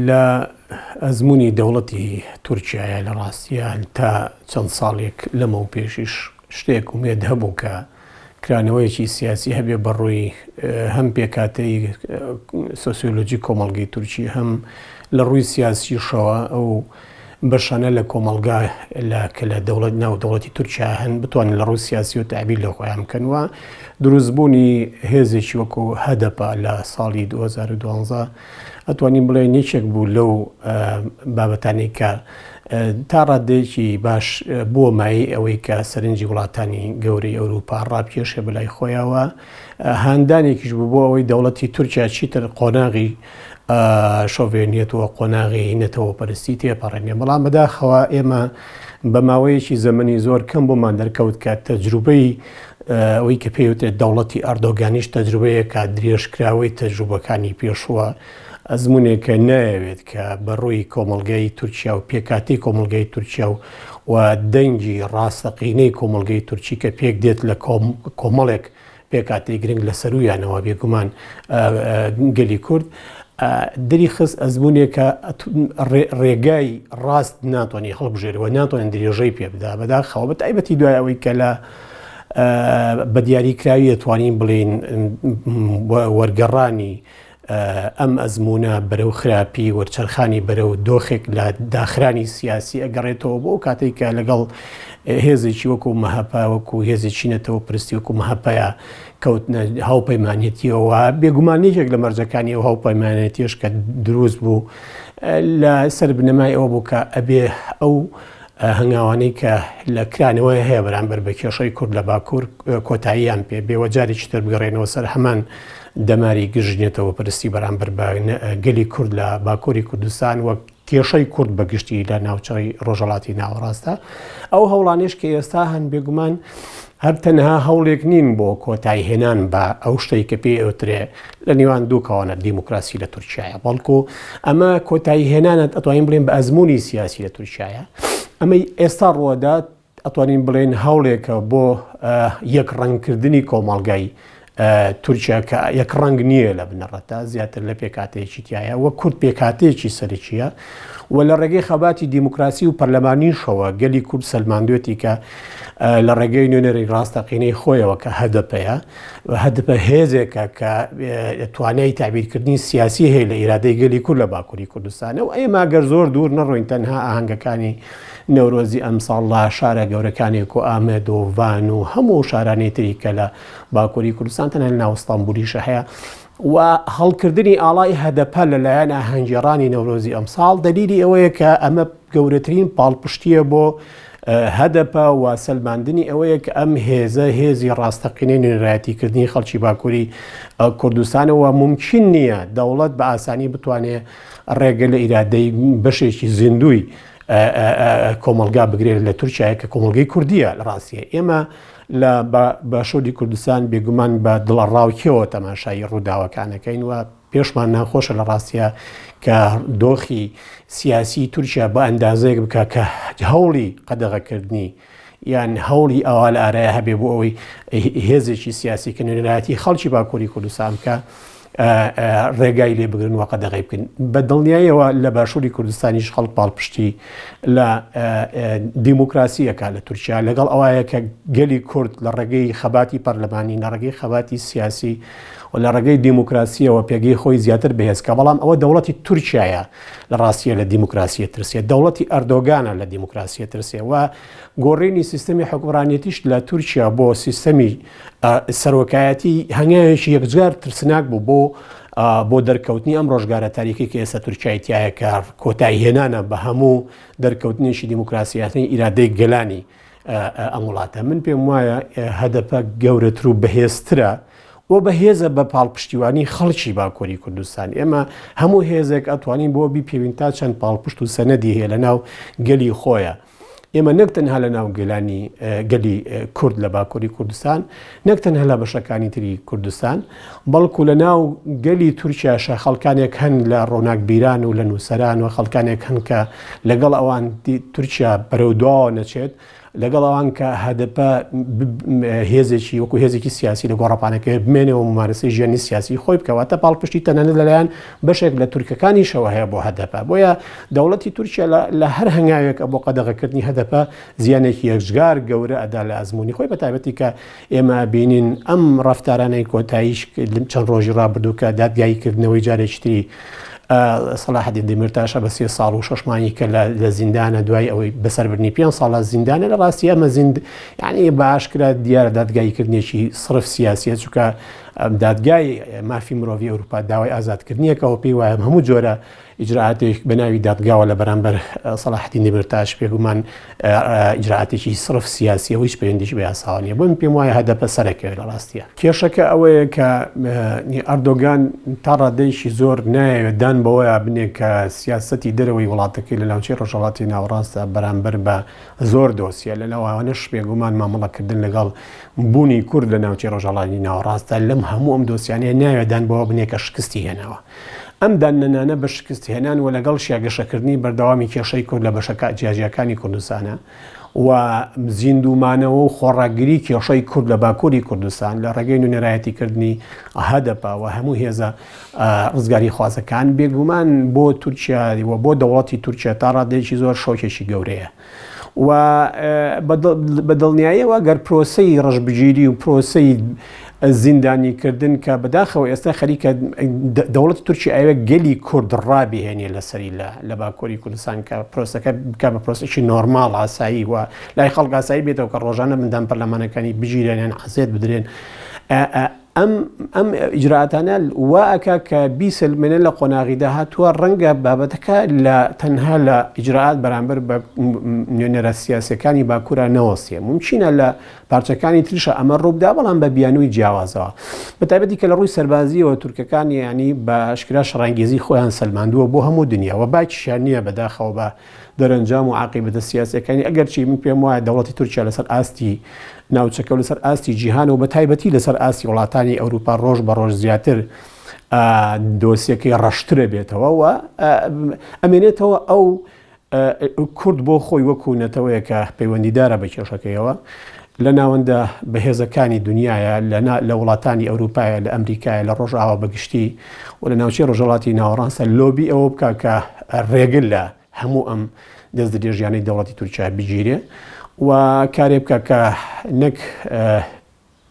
لە ئەزموونی دەوڵەتی تورکیایە لە ڕاستیە تا چەند ساڵێک لەمەو پێشیش شتێک ئومێد هەبوو کە کرانەوەیەکی سیاسی هەبێ بە ڕووی هەم پێکهاتەی سۆسیۆلۆجی کۆمەڵگەی تورکی هەم لە ڕووی سیاسیشەوە ئەو بەشانە لە کۆمەڵگا لە کە لە دەوڵەت ناو دەوڵەتی تورکیا هەن بتوانن لە ڕووی سیاسی و تەعبیر لە خۆیان بکەن و دروستبوونی هێزێکی وەکو هەدەپە لە ساڵی 2012 ئەتوانین بڵێین یەکێک بوو لەو بابەتانەی کە تا ڕادەیەکی باش بووە مایەی ئەوەی کە سەرنجی وڵاتانی گەورەی ئەوروپا ڕابکێشێ بەلای خۆیەوە، هاندانێکیش بوو بۆ ئەوەی دەوڵەتی تورکیا چیتر قۆناغی شۆڤێنیەت و قۆناغی نەتەوەپەرستی تێپەڕێنێ، بەڵام بەداخەوە ئێمە بە ماوەیەکی زەمەنی زۆر کەم بۆمان دەرکەوت کە تەجروبەی ئەوەی کە پێی وترێت دەوڵەتی ئەردۆگانیش تەجروبەیەکە درێژکراوەی تەجروبەکانی پێشووە، ئەزموونێکە نایەوێت کە بە ڕووی کۆمەڵگەی تورکیا و پێکهاتەی کۆمەڵگەی تورکیا و و دەنگی ڕاستەقینەی کۆمەڵگەی تورکی کە پێک دێت لە کۆمەڵێک پێکهاتەی گرنگ لە سەروویانەوە بێگومان گەلی کورد دری خست ئەزموونێکە ڕێگای ڕاست ناتوانانی هەڵبژێرەوە ناتوانێت درێژەی پێ بدا بەداخەوە بە تایبەتی دوای ئەوەی کە لە بە دیاریکراوی دەتوانین بڵێین وەرگەڕانی ئەم ئەزموونە بەرەو خراپی وەرچەرخانی بەرەو دۆخێک لە داخرانی سیاسی ئەگەڕێتەوە بۆ ئەو کاتێک کە لەگەڵ هێزێکی وەکو مەهەپە وەکو هێزێکی نەتەوە پرستی وەکو مەهەپەیە کەوتنە هاوپەیمانێتیەوە بێگومان یەکێک لە مەرجەکانی ئەو هاوپەیمانێتیش کە دروست بوو لە سەر بنەمای ئەوە بوو کە ئەبێ ئەو هەنگاوانەی کە لە کرانەوەی هەیە بەرامبەر بە کێشەی کورد لە باکوور کۆتاییان پێ بێ و جارێکی تر بگەڕێنەوە سەر هەمان دەماری گژنێتەوە پرستی بەرامبەر بە گەلی کورد لە باکووری کوردستان وەک کێشەی کورد بە گشتی لە ناوچەی ڕۆژهەڵاتی ناوەڕاستە. ئەو هەوڵانەیش کە ئێستا هەن بێگومان هەر تەنها هەوڵێک نین بۆ کۆتایی هێنان بە ئەو شتەی کە پێی ئەوترێ لە نێوان دوو کەوانە دیموکراسی لە تورکیایە، بەڵکو ئەمە کۆتایی هێنانە ئەتوانین بڵێن بە ئەزموونی سیاسی لە تورکیایە. ئەمەی ئێستا ڕووەدات ئەتوانین بڵێین هەوڵێکە بۆ یەکڕەنگکردنی کۆمەڵگای تورکیا کە یەکڕەنگ نییە لە بنەڕەتدا زیاتر لە پێکهاتەیەکی تایە وە کورد پێکهاتەیەکی سەرەکیە و لە ڕێگەی خەباتی دیموکراسی و پەرلەمانیشەوە گەلی کورد سەلماندوێتی کە لە ڕێگەی نوێنەری ڕاستەقینەی خۆیەوە کە هەدەپەیە هەدەپە هێزێکە کە توانای تعبیرکردنی سیاسی هەیە لە ئیرادەی گەلی کورد لە باکووری کوردستانە و ئێمە گەر زۆر دوور نەڕۆین تەنها ئاهەنگەکانی نەورۆزی ئەمساڵ لە شارە گەورەکانی وەکو ئامەد و ڤان و هەموو شارانی تری کە لە باکووری کوردستان تەنها لە ناو ئیستانبولیشە هەیە و هەڵکردنی ئاڵای هەدەپە لەلایەن ئاهەنگگێڕانی نەورۆزی ئەمساڵ دەلیلی ئەوەیە کە ئەمە گەورەترین پاڵپشتییە بۆ هەدەپە و سەلماندنی ئەوەیە کە ئەم هێزە هێزی ڕاستەقینەی نوێنەرایەتیکردنی خەڵکی باکووری کوردستانە و مومکین نییە دەوڵەت بە ئاسانی بتوانێ ڕێگە لە ئیرادەی بەشێکی زیندووی کۆمەڵگا بگرێت لە تورکیا کە کۆمەڵگەی کوردیە لە ڕاستیە ئێمە لە باشووری کوردستان بێگومان بە دڵەڕاوکێەوە تەماشایی ڕووداوەکانەکەین و پێشمان ناخۆشە لە ڕاستیە کە دۆخی سیاسی تورکیا بە ئەندازەیەک بکە کە هەوڵی قەدەغەکردنی یان هەوڵی ئەوا لە ئارایە هەبێ بۆ ئەوەی هێزێکی سیاسی کە نوێنەرایەتی خەڵکی باکووری کوردستان بکە ڕێگای لێ بگرن و قەدەغەی بکەن بە دڵنیایەوە لە باشووری کوردستانیش خەڵک پاڵپشتی لە دیموکراسیەکە لە تورکیا لەگەڵ ئەوایە کە گەلی کورد لە ڕێگەی خەباتی پەرلەمانی لە ڕێگەی خەباتی سیاسی و لە ڕێگەی دیموکراسیەوە پێگەی خۆی زیاتر بەهێزکە بەڵام ئەوە دەوڵەتی تورکیایە لە ڕاستیە لە دیموکراسیە ترسێ دەوڵەتی ئەردۆگانە لە دیموکراسیە ترسێ و گۆڕینی سیستەمی حکومڕانیەتیش لە تورکیا بۆ سیستەمی سەرۆکایەتی هەنگاوێکی یەکجار ترسناک بوو بۆ بۆ دەرکەوتنی ئەم ڕۆژگارە تاریکی کە ئێستا تورکیای تایە کە کۆتایی هێنانە بە هەموو دەرکەوتنێکی دیموکراسیاتنی ئیرادەی گەلانی ئەم وڵاتە من پێم وایە هەدەپە گەورەتر و بەهێزترە و بەهێزە بە پاڵپشتیوانی خەڵکی باکووری کوردستان ئێمە هەموو هێزێک ئەتوانین بۆ بیپێوین تا چەند پاڵپشت و سەنەدی هەیە لە ناو گەلی خۆیە ئێمە نەک تەنها لە ناو گەلانی گەلی کورد لە باکووری کوردستان نەک تەنها لە بەشەکانی تری کوردستان بەڵکو لە ناو گەلی تورکیاشە خەڵکانێک هەن لە ڕۆناکبیران و لە نووسەران و خەڵکانێک هەن کە لەگەڵ ئەوان تورکیا بەرەو دواوە نەچێت. لەگەڵ ئەوان کە هەدەپە هێزێکی وەکو هێزێکی سیاسی لە گۆڕەپانەکەی بمێنەوە ممارەسەی ژیانی سیاسی خۆی بکەواتە پاڵپشتی تەنانەت لەلایەن بەشێک لە تورکەکانیشەوە هەیە بۆ هەدەپە بۆیە دەوڵەتی تورکیا لە هەر هەنگاوێک بۆ قەدەغەکردنی هەدەپە زیانێکی یەکجگار گەورە ئەدا لە ئەزمموی خۆی بە تایبەتی کە ئێمە بینین ئەم ڕەفتارانەی کۆتاییش چەند ڕۆژی ڕابردوو کە دادگایی کردنەوەی جارێکی تری سەلاحەدین دەمیرتاشە بە سێ ساڵ و شەش مانگی کە لە زیندانە دوای ئەوەی بەسەربردنی پێ ساڵە زیندانە لە ڕاستی ئەمە زیند یعنی بە ئاشکرا دیارە دادگاییکردنێکی سرف سیاسیە چونکە دادگای مافی مرۆڤی ئەوروپا داوای ئازادکردنیەکەەوە پێی وایە هەموو جۆرە ئیجرائاتێک بە ناوی دادگاوە لە بەرامبەر سەلاحەدین دەمیرتاش بێگومان ئیجرائاتێکی سرف سیاسیە و هیچ پەیوەندیی بە یاساوە نییە. بۆ من پێم وایە هەدەپە سەرەکەوێت لە ڕاستیە. کێشەکە ئەوەیە کە ئەردۆگان تا ڕادەیەکی زۆر نایەوێت دان بەوەیا بنێ کە سیاسەتی دەرەوەی وڵاتەکەی لە ناوچەی ڕۆژهەڵاتی ناوەڕاستدا بەرامبەر بە زۆر دۆسیە لە لەوانەش بێگومان مامەڵەکردن لەگەڵ بوونی کورد لە ناوچەی ڕۆژهەڵاتی ناوەڕاستدا لەم هەموو ئەم دۆسیانەیە نایەوێت دان بەوە بنێ کە شکستی هێناوە. ئەم داننەنانە بە شکستهێنان و لەگەڵشیا گەشەکردنی بەردەوامی کێشەی کورد لە بەشە جیاجیاکانی کوردستانە و زیندوومانەوە و خۆڕاگری کێشەی کورد لە باکووری کوردستان لە ڕێگەی نوێنەرایەتیکردنی هەدەپە و هەموو هێزە ڕزگاریخوازەکان بێگومان بۆ تورکیا و بۆ دەوڵەتی تورکیا تا ڕادەیەکی زۆر شۆکێکی گەورەیە. و بە دڵنیاییەوە گەر پرۆسەی ڕەشبگیری و پرۆسەی زیندانیکردن کە بەداخەوە ئێستا خەریکە دەوڵەتی تورکی ئەوێ گەلی کورد ڕابهێنێ لەسەری لە لە باکووری کوردستان کە پرۆسەکە بکە بە پرۆسێکی نۆرماڵ ئاسایی و لای خەڵک ئاسایی بێتەوە کە ڕۆژانە مندان پەرلەمانەکانی بگیرێن یان عەزێت بدرێن ئەم ئەم ئیجرائاتانە وا ئەکا کە بیسەلمێنێ لە قۆناغی داهاتووە ڕەنگە بابەتەکە لە تەنها لە ئیجرائات بەرامبەر بە نوێنەرە سیاسیەکانی باکوورا نەوەستێ مومکینە لە پارچەکانی تریشا ئەمە ڕووبدا بەڵام بە بیانووی جیاوازەوە بە تایبەتی کە لە ڕووی سەربازیەوە تورکەکان یانی بە ئاشکرا شەڕانگێزی خۆیان سەلماندووە بۆ هەموو دنیا و باکیشیان نییە بەداخەوە بە دەرەنجام و عاقیبەتە سیاسیەکانی، ئەگەرچی من پێم وایە دەوڵەتی تورکیا لەسەر ئاستی ناوچەکە و لەسەر ئاستی جیهان و بە تایبەتی لەسەر ئاستی وڵاتانی ئەوروپا ڕۆژ بە ڕۆژ زیاتر دۆسیەکەی ڕەشترە بێتەوە و ئەمێنێتەوە ئەو کورد بۆ خۆی وەکو نەتەوەیەکە پەیوەندیدارە بە کێشەکەیەوە لە ناوەندە بەهێزەکانی دنیاە لە وڵاتانی ئەوروپایە لە ئەمریکایە لە ڕۆژئاوا بەگشتی و لە ناوچەی ڕۆژهەڵاتی ناوەڕاستە لۆبی ئەوە بکا کە ڕێگر لە هەموو ئەم دەستدرێژیانەی دەوڵەتی تورکیا بگیرێ و کارێ بکا کە نەک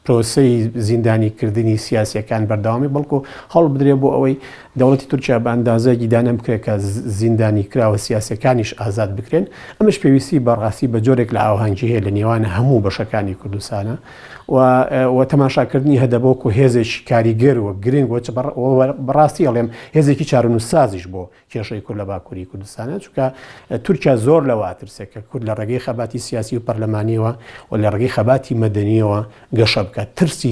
پرۆسەی زیندانیکردنی سیاسیەکان بەردەوامی بەڵکو هەوڵ بدرێ بۆ ئەوەی دەوڵەتی تورکیا بە ئەندازەیەکی دانە بکرێت کە زیندانی کراوە سیاسەکانیش ئازاد بکرێن ئەمەش پێویستی بەڕاستی بە جۆرێک لە ئاوهەنگی هەیە لە نێوان هەموو بەشەکانی کوردستانە و تەماشاکردنی هەدەپە وەکو هێزێکی کاریگەر و گرنگ و بەڕاستی ئەڵێم هێزێکی چارەنووسسازیش بۆ کێشەی کورد لە باکووری کوردستانە چونکە تورکیا زۆر لەوە ئەترسێت کە کورد لە ڕێگەی خەباتی سیاسی و پەرلەمانیەوە و لە ڕێگەی خەباتی مەدەنیەوە گەشە بکات ترسی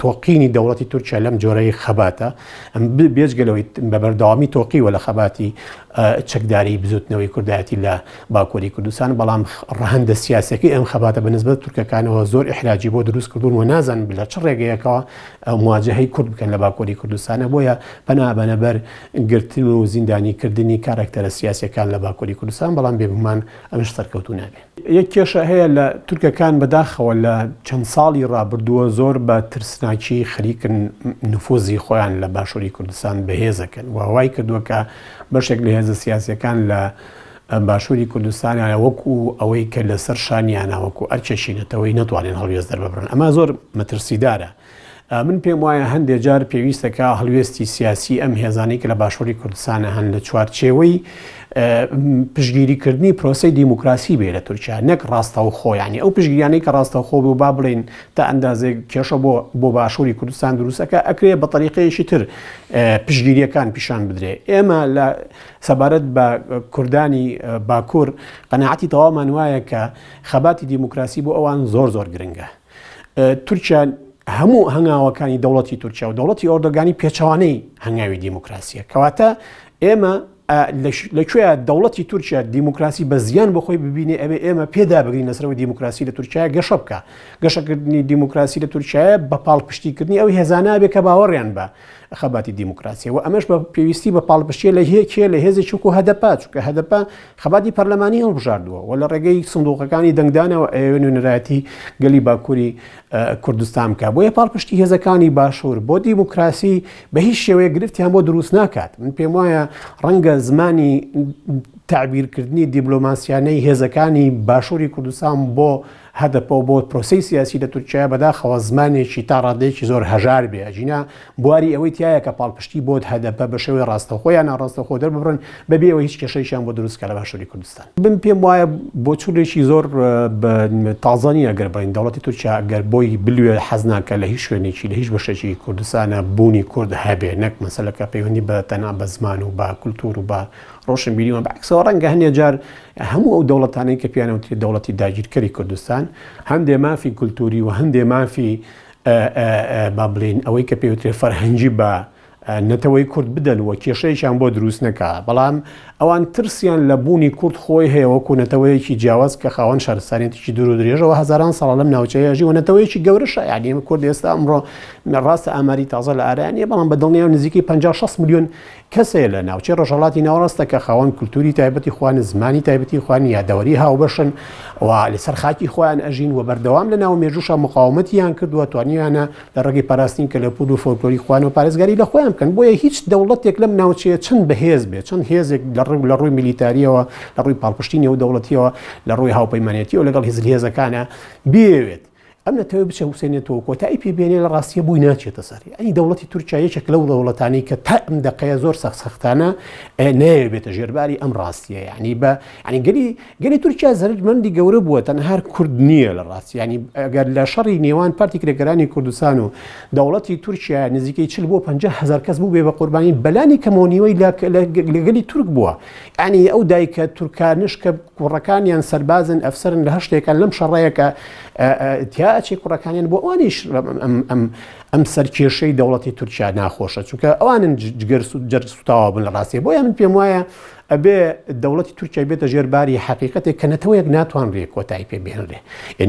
تۆقینی دەوڵەتی تورکیا لەم جۆرەی خەباتە ئەم بێجگە لەوەی بە بەردەوامی تۆقیوە لە خەباتی چەکداری بزوتنەوەی کوردایەتی لە باکووری کوردستان، بەڵام ڕەهەندە سیاسیەکەی ئەم خەباتە بە نسبەت تورکەکانەوە زۆر ئیحراجی بۆ دروست کردوون و نازانن لە چ ڕێگەیەکەوە مواجەهەی کورد بکەن لە باکووری کوردستانە، بۆیە پەنا ئەبەنە بەر گرتن و زیندانی کردنی کاراکتەرە سیاسیەکان لە باکووری کوردستان، بەڵام بێگومان ئەمەش سەرکەوتوو نابێ. یەک کێشە هەیە لە تورکەکان بەداخەوە لە چەند ساڵی ڕابردووە زۆر بە ترسناکی خەریکن نفوزی خۆیان لە باشووری کوردستان بەهێزەکەن و وای کردووە کە بەشێک لە هێزە سیاسیەکان لە باشووری کوردستانە وەکو ئەوەی کە لەسەر شانیانە وەکو ئەرکێکی نەتەوەی نەتوانێن هەڵوێست دەرببڕن ئەمە زۆر مەترسیدارە. من پێم وایە هەندێ جار پێویستە کە هەڵوێستی سیاسی ئەم هێزانەی کە لە باشووری کوردستانە هەن لە چوارچێوەی پشگیریکردنی پرۆسەی دیموکراسی بێ لە تورکیا نەک ڕاستەوخۆ یانی ئەو پشگیریانەی کە ڕاستەوخۆ بوو با بڵێین تا ئەندازێک کێشە بۆ بۆ باشووری کوردستان دروستەکە ئەکرێ بە تەریقەیەکی تر پشگیریەکان پیشان بدرێ ئێمە لە سەبارەت بە کوردانی باکوور قەناعەتی تەواومان وایە کە خەباتی دیموکراسی بۆ ئەوان زۆر زۆر گرنگە تورکیا هەموو هەنگاوەکانی دەوڵەتی تورکیا و دەوڵەتی ئۆردۆگانی پێچەوانەی هەنگاوی دیموکراسیە کەواتە ئێمە لە کوێ دەوڵەتی تورکیا دیموکراسی بە زیان بۆ خۆی ببینێ ئەبێ ئێمە پێدا بگرین لەسەرەوەی دیموکراسی لە تورکیا گەشە بکە. گەشەکردنی دیموکراسی لە تورکیایە بە پاڵپشتیکردنی ئەو هێزانە بێ کە باوەڕیان بە خەباتی دیموکراسیە و ئەمەش بە پێویستی بە پاڵپشتیە لە هێکێ لە هێزێکی وەکو هەدەپە چونکە هەدەپە خەباتی پەرلەمانی هەڵبژاردووە و لە ڕێگەی سندوقەکانی دەنگدانەوە ئەیەوێ نوێنەرایەتی گەلی باکووری کوردستان بکە بۆیە پاڵپشتی هێزەکانی باشوور بۆ دیموکراسی بە هیچ شێوەیە گرفتیان بۆ دروست ناکات من پێم وایە ڕەنگە زمانی تعبیرکردنی دیبلۆماسیانەی هێزەکانی باشووری کوردستان بۆ هەدەپە و بۆ پرۆسەی سیاسی لە تورکیا بەداخەوە زمانێکی تا ڕادەیەکی زۆر هەژار بێ ئەگینا بواری ئەوەی تیایە کە پاڵپشتی بۆ هەدەپە بە شێوەی ڕاستەوخۆ یان ناڕاستەوخۆ دەرببڕن بەبێ ئەوەی هیچ کێشەیەکیان بۆ دروست کە لە باشووری کوردستان. من پێم وایە بۆچوونێکی زۆر تازە نییە گەر بڵێین دەوڵەتی تورکیا گەر بۆی بلوێ حەز ناکە لە هیچ شوێنێکی لە هیچ بەشێکی کوردستانە بوونی کورد هەبێ نەک مەسەلەکە پەیوەندی بە تەنها بە زمان و بە کولتوور و بە ڕۆشنبیری و بەعکسەوە ڕەنگە هەندێ جار هەموو ئەو دەوڵەتانەی کە پێیان وترێت دەوڵەتی داگیرکەری کوردستان هەندێ مافی کولتووری و هەندێ مافی با بڵێین ئەوەی کە پێوترێ فەرهەنگی بە نەتەوەی کورد بدەن و کێشەیەکیان بۆ دروست نەکا بەڵام ئەوان ترسیان لە بوونی کورد خۆی هەیە وەکو نەتەوەیەکی جیاواز کە خاوەن شارستانیەتێکی دوور و درێژەوە هەزاران ساڵە لەم ناوچەیە ژی و نەتەوەیەکی گەورەشە یعنی ئێمە کورد ئێستا ئەمڕۆ ڕاستە ئاماری تازە لە ئارا نییە بەڵام بە دڵنیایەوە نزیکەی 50 60 ملیۆن کەس هەیە لە ناوچەی ڕۆژهەڵاتی ناوەڕاستە کە خاوەن کولتوری تایبەتی خۆیان، زمانی تایبەتی خۆیان، یادەوەری هاوبەشن و لەسەر خاکی خۆیان ئەژین و بەردەوام لە ناو مێژووشا مقاومەتیان کردووە، توانیویانە لە ڕێگەی پاراستنی کەلەپوور و فۆلکلۆری خۆیانەوە پارێزگاری لە خۆیان بکەن. بۆیە هیچ دەوڵەتێک لەم ناوچەیە چەند بەهێز بێت، چەند هێزێک لە ڕووی لە ڕووی میلیتارییەوە، لە ڕووی پاڵپشتی نێودەوڵەتییەوە، لە ڕووی هاوپەیمانێتییەوە لەگەڵ هزلهێزەکانە بیەوێت، ئەم نەتەوەیە بچەوسێنێتەوە و کۆتایی پێ بێنێ لە ڕاستیە بۆی ناچێتە سەر یعنی دەوڵەتی تورکیا یەکێک لەو دەوڵەتانی کە تا ئەم دەقەیە زۆر سەخت سەختانە نایەوێت بێتە ژێرباری ئەم ڕاستیە یعنی بە یعنی گەلی گەلی تورکیا زەرەرمەندی گەورە بووە تەنها هەر کورد نییە لە ڕاستی یعنی ئەگەر لە شەڕی نێوان پارتی کرێکارانی کوردستان و دەوڵەتی تورکیا نزیکەی 40 بۆ 50 هەزار کەس بوو بێ بە قوربانی بەلانی کەمەوە نیوەی لە گەلی تورک بووە یعنی ئەو دایکە تورکانش کە کوڕەکانیان سەربازن ئەفسەرن لە هەر شتێکان لەم شەڕەیە کە تیا ئەچێ کوڕەکانیان بۆ ئەوانیش ئەم ئەم سەرکێشەی دەوڵەتی تورکیا ناخۆشە چونکە ئەوانن جگەر جەرگ سوتاوە بن لە ڕاستیە بۆیە من پێم وایە ئەبێ دەوڵەتی تورکیا بێتە ژێر باری حەقیقەتێک کە نەتەوەیەک ناتوانرێ کۆتایی پێ بهێنرێ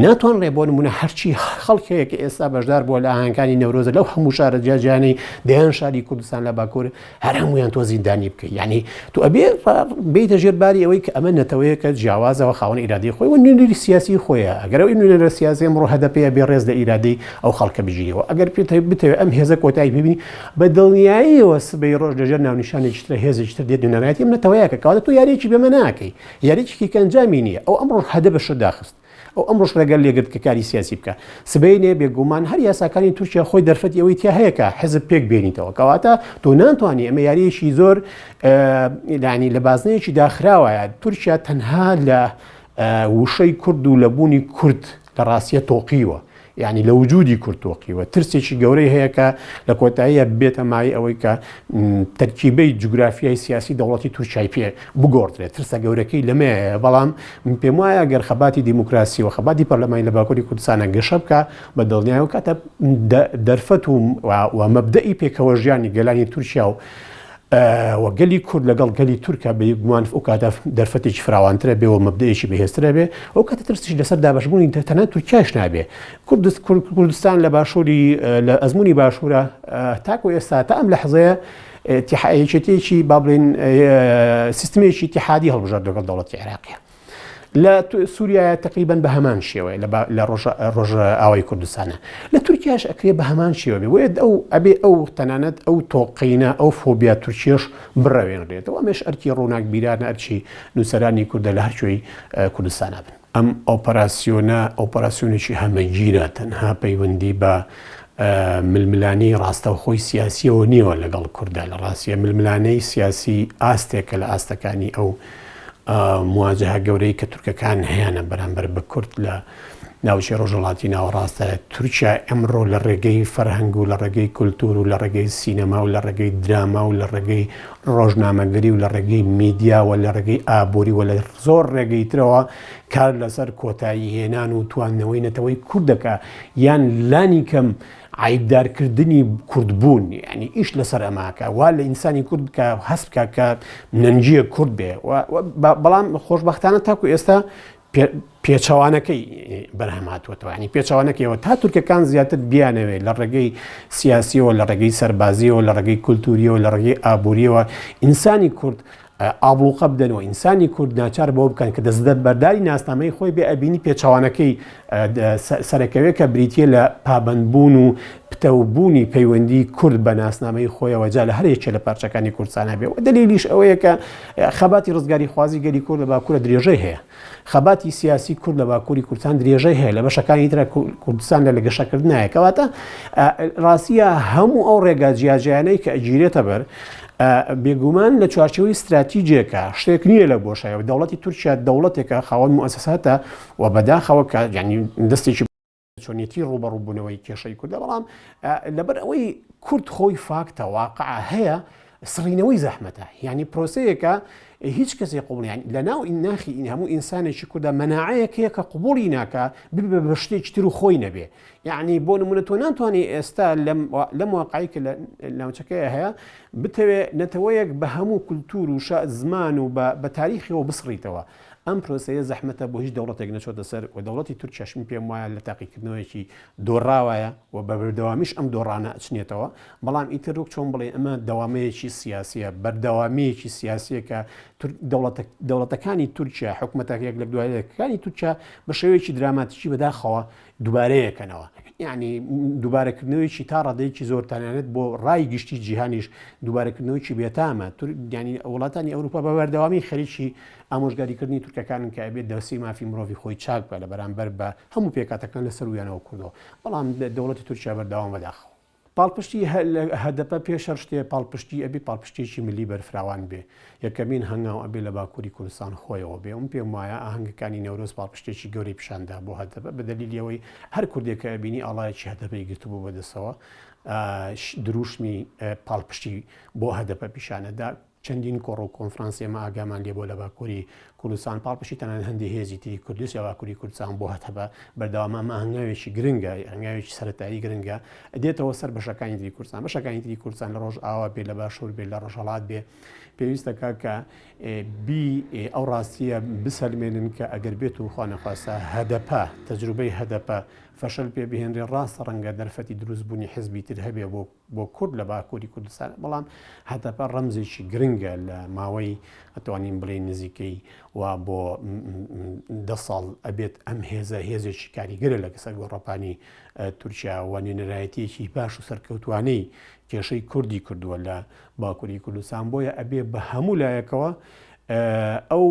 ناتوانرێ بۆ نمونە هەرچی خەڵکەیە کە ئێستا بەشدار بووە لە ئاهەنگانی نەورۆزە لەو هەموو شارە جیاجیانەی دەیان شاری کوردستان لە باکوور هەر هەموویان تۆ زیندانی بکەی یعنی تۆ ئەبێ بیتە ژێر باری ئەوەی کە ئەمە نەتەوەیەکە جیاوازەوە خاوەن ئیرادەی خۆی و نوێنەری سیاسی خۆیە ئەگەر ئەو نوێنەرە سیاسی ئەمڕۆ هەدەپەیە بێ ڕێز لە ئیرادەی ئەو خەڵکە بگیرەوە ئەگەر پێت بتەوێ ئەم هێزە کۆتایی ببینی بە دڵنیاییەوە سبەی ڕۆژ لەژێر ناونیشانێکی تر هێزێکی تر دێت نوێنەرایەتی ئەم نەتەوەیەکە کەواتە تۆ یاریەکی بێمە ناکەی یاریەکی کە ئەنجامی نییە ئەو ئەمڕۆ هەدەپە شت داخست ئەو ئەمڕۆش ڕێگەر لێگرت کە کاری سیاسی بکا. سبەینێ بێگومان هەر یاساکانی تورکیا خۆی دەرفەتی ئەوەی تیا هەیە کە حزب پێک بێنیتەوە. کەواتە تۆ ناتوانی ئەمە یارییەکی زۆر یانی لە بازنەیەکی داخراوایە. تورکیا تەنها لە وشەی کورد و لە بوونی کورد لە ڕاستیە تۆقیوە. یانی لە وجودی کورد تۆقیوە. ترسێکی گەورەی هەیە کە لە کۆتاییە بێتە مایەی ئەوەی کە تەرکیبەی جوگرافیای سیاسی دەوڵەتی تورکیای پێ بگۆڕدرێت. ترسە گەورەکەی لەمەیە. بەڵام من پێم وایە گەر خەباتی دیموکراسی و خەباتی پەرلەمانی لە باکووری کوردستانە گەشە بکا بە دڵنیایەوە کاتە دەرفەت و و مەبدەئی پێکەوەژیانی گەلانی تورکیا و و گەلی کورد لەگەڵ گەلی تورکا بە گومان ئەو کاتە دەرفەتێکی فراوانترە بێ و مەبدەیەکی بەهێزترە بێ ئەو کاتە ترسیش لەسەر دابەشبوونی تەنانەت تورکیاش نابێ کوردستان لە باشووری لە ئەزمموی باشوورە تاکو ئێستا تا ئەم لەحزەیە یەکێتیەکی با بڵێین سیستمێکی ئیتیحادی هەڵبژارد لەگەڵ دەوڵەتی عێراقیە لە سووریایە تقریبان بە هەمان شێوەیە لە ڕۆژئاوای کوردستانە لە تورکیاش ئەکرێ بە هەمان شێوە بێ بۆیە ئەو ئەبێ ئەو تەنانەت ئەو تۆقینە ئەو فۆبیا تورکیەش بڕەوێنرێتەوە ئەمەش ئەرکی ڕووناکبیرانە ئەرکی نووسەرانی کوردە لە هەرکوێی کوردستانە بن. ئەم ئۆپەراسیۆنە ئۆپەراسیۆنێکی هەمەگیرە، تەنها پەیوەندی بە ململانێی ڕاستەوخۆی سیاسیەوە نییە لەگەڵ کورددا، لە ڕاستیە ململانێی سیاسی ئاستێکە لە ئاستەکانی ئەو مواجهە گەورەی کە تورکەکان هەیانە بەرامبەر بە کورد لە ناوچەی ڕۆژهەڵاتی ناوەڕاستە. تورکیا ئەمڕۆ لە ڕێگەی فەرهەنگ و لە ڕێگەی کولتوور و لە ڕێگەی سینەما و لە ڕێگەی دراما و لە ڕێگەی ڕۆژنامەگەری و لە ڕێگەی میدیا و لە ڕێگەی ئابووری و لە زۆر ڕێگەی ترەوە کار لەسەر کۆتایی هێنان و تواندنەوەی نەتەوەی کورد دەکا یان لانی کەم. عیبدارکردنی کوردبوون یعنی ئیش لەسەر ئەماکە وا لە ئینسانی کورد بکە هەست بکە کە نەنگیە کورد بێ بەڵام خۆشببختانە تاکو ئێستا پێچەوانەکەی بەرهەم هاتووەتەوە ینی پێچەوانەکەیەوە تا تورکەکان زیاتر بیانەوێت لە ڕێگەی سیاسیەوە لە ڕێگەی سەربازیەوە لە ڕێگەی کولتوریەوە لە ڕێگەی ئابووریەوە ئینسانی کورد ئابڵوقە بدەن و ئینسانی کورد ناچار بەوە بکەن کە دەستبەرداری ناسنامەی خۆی بێ ئەبینی پێچەوانەکەی سەرەکەوێ کە بریتە لە پابندبوون و پتەوبوونی پەیوەندی کورد بە ناسنامەی خۆیەوە جا لە هەر یەکێ لە پارچەکانی کوردستانە بێ و دەلیلیش ئەوەیە کە خەباتی ڕزگاری خوازی گەلی کورد لە باکوورە درێژەی هەیە خەباتی سیاسی کورد لە باکووری کوردستان درێژەی هەیە لە بەشەکانی ترە کوردستان لە لە گەشەکردنایە کەواتە ڕاستیە هەموو ئەو ڕێگا جیاجیانەی کە ئەگیرێتە بەر بێگومان لە چوارچەوەی استراتیجێکە شتێک نییە لە بۆشایەوە دەوڵەتی تورکیا دەوڵەتێکە خاوەن موسساتە و بەداخەوە کە یعنی دەستێکی چۆنیەتی ڕووبەڕووبوونەوەی کێشەی کوردە بەڵام لەبەر ئەوەی کورد خۆی فاکتە واقع هەیە سڕینەوەی زەحمەتە یعنی پرۆسەیەکە هیچ کەسێک قوبڵیان لە ناو ناخی این هەموو ئینسانێکی کوردە مەناعەیەک هەیە کە قوبوڵی ناکە ببێ بە شتێکی تر و خۆی نەبێ یعنی بۆ نمونە تۆ ناتوانانی ئێستا لەم واقعی کە لە ناوچەکەی هەیە بتەوێ نەتەوەیەک بە هەموو کولتور و زمان و بە تاریخیەوە بسڕیتەوە ئەم پرۆسەیە زەحمەتە بۆ هیچ دەوڵەتێک نەچۆتە سەر و دەوڵەتی تورکیاش من پێم وایە لە تاقیکردنەوەیەکی دۆڕاوایە و بە بەردەوامیش ئەم دۆڕانە ئەچنێتەوە، بەڵام ئیتر وەک چۆن بڵێ ئەمە دەوامەیەکی سیاسیە، بەردەوامییەکی سیاسیە کە دەوڵەتەکانی تورکیا، حکومەتە یەک لە دوای یەکەکانی تورکیا بە شێوەیەکی دراماتیکی بەداخەوە دووبارەیەکەنەوە. یعنی دووبارەکردنەوەیکی تا ڕادەیەکی زۆر تەنانەت بۆ ڕای گشتی جیهانیش دووبارەکردنەوەیکی بێتامە. یعنی وڵاتانی ئەوروپا بە بەردەوامی خەریکی ئامۆژگاریکردنی تورکەکانن کە ئەبێت دۆسیەی مافی مرۆڤی خۆی چاک بکات لە بەرامبەر بە هەموو پێکهاتەکان لە سەروویانەوە کوردەوە، بەڵام دەوڵەتی تورکیا بەردەوام بەداخەوە. پاڵپشتی هەدەپە پێش هەر شتێ پاڵپشتی ئەبێ پاڵپشتیەکی ملی بەرفراوان بێ، یەکەمین هەنگاو ئەبێ لە باکوری کوردستان خۆیەوە بێ، من پێم وایە ئاهەنگەکانی نەورۆز پاڵپشتیەکی گەورەی پیشان دا بۆ هەدەپە بە دەلیلی ئەوەی هەر کوردێک کە ئەبینی ئاڵایەکی هەدەپەی گرتبوو بە دەستەوە دروشمی پاڵپشتی بۆ هەدەپە پیشانەدا. چەندین کۆڕ و کۆنفرانس ئێمە ئاگامان لێ بووە لە باکووری کوردستان، پاڵپشتی تەنانەت هەندێ هێزی تری کوردیش لە باکووری کوردستان بۆ هەتەبە بەردەوامە، ئەمە هەنگاوێکی گرنگە، هەنگاوێکی سەرەتایی گرنگە، دێتەوە سەر بەشەکانی تری کوردستان، بەشەکانی تری کوردستان لە ڕۆژئاوا بێ، لە باشوور بێ، لە ڕۆژهەڵات بێ، پێویستە کە کە بی ئەو ڕاستییە بسەلمێنن کە ئەگەر بێت و خوا نەخواستە هەدەپە، تەجروبەی هەدەپە فەشەل پێ بهێنرێ، ڕاستە ڕەنگە دەرفەتی دروستبوونی حزبی تر هەبێ بۆ بۆ کورد لە باکووری کوردستان، بەڵام هەدەپە ڕەمزێکی گرنگە لە ماوەی ئەتوانین بڵێین نزیکەی و بۆ دە ساڵ ئەبێت ئەم هێزە هێزێکی کاریگەرە لە سەر گۆڕەپانی تورکیا و نوێنەرایەتیەکی باش و سەرکەوتوانەی کێشەی کوردی کردووە لە باکووری کوردستان بۆیە ئەبێ بە هەموو لایەکەوە ئەو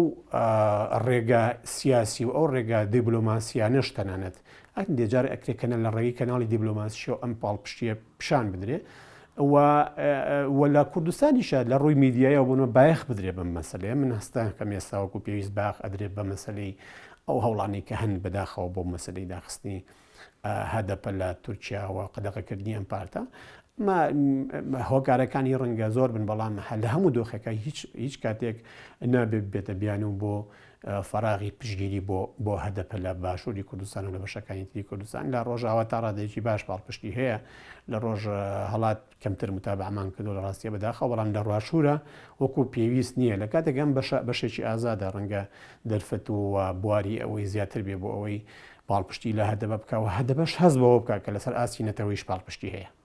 ڕێگا سیاسی و ئەو ڕێگا دیبلۆماسیانەش تەنانەت هەندێ جار ئەکرێ کەنە لە ڕێگەی کەناڵی دیبلۆماسیشەوە ئەم پاڵپشتیە پیشان بدرێ و و لە کوردستانیشە لە ڕووی میدیایەوە بۆنە بایەخ بدرێ بەم مەسەلەیە من هەستان کەم ئێستا وەکو پێویست باخ ئەدرێت بە مەسەلەی ئەو هەوڵانەی کە هەن بەداخەوە بۆ مەسەلەی داخستنی هەدەپە لە تورکیا و قەدەغەکردنی ئەم پارتە هۆکارەکانی ڕەنگە زۆر بن بەڵام لە هەموو دۆخێکە هیچ هیچ کاتێک نابێت بێتە بیانوو بۆ فەراغی پشتگیری بۆ بۆ هەدەپە لە باشووری کوردستان و لە بەشەکانی تری کوردستان لە ڕۆژاوا تا ڕادەیەکی باش پاڵپشتی هەیە لە ڕۆژ هەڵات کەمتر متابعمان کردو لە ڕاستیە بەداخەوە بەڵام لە ڕاشوورە وەکو پێویست نییە لە کاتێک ئەم بەشە بەشێکی ئازادە ڕەنگە دەرفەت و بواری ئەوەی زیاتر بێ بۆ ئەوەی پاڵپشتی لە هەدەپە بکە و هەدەپەش هەست بەوە بکە کە لەسەر ئاستی نەتەوەیش پاڵپشتی هەیە.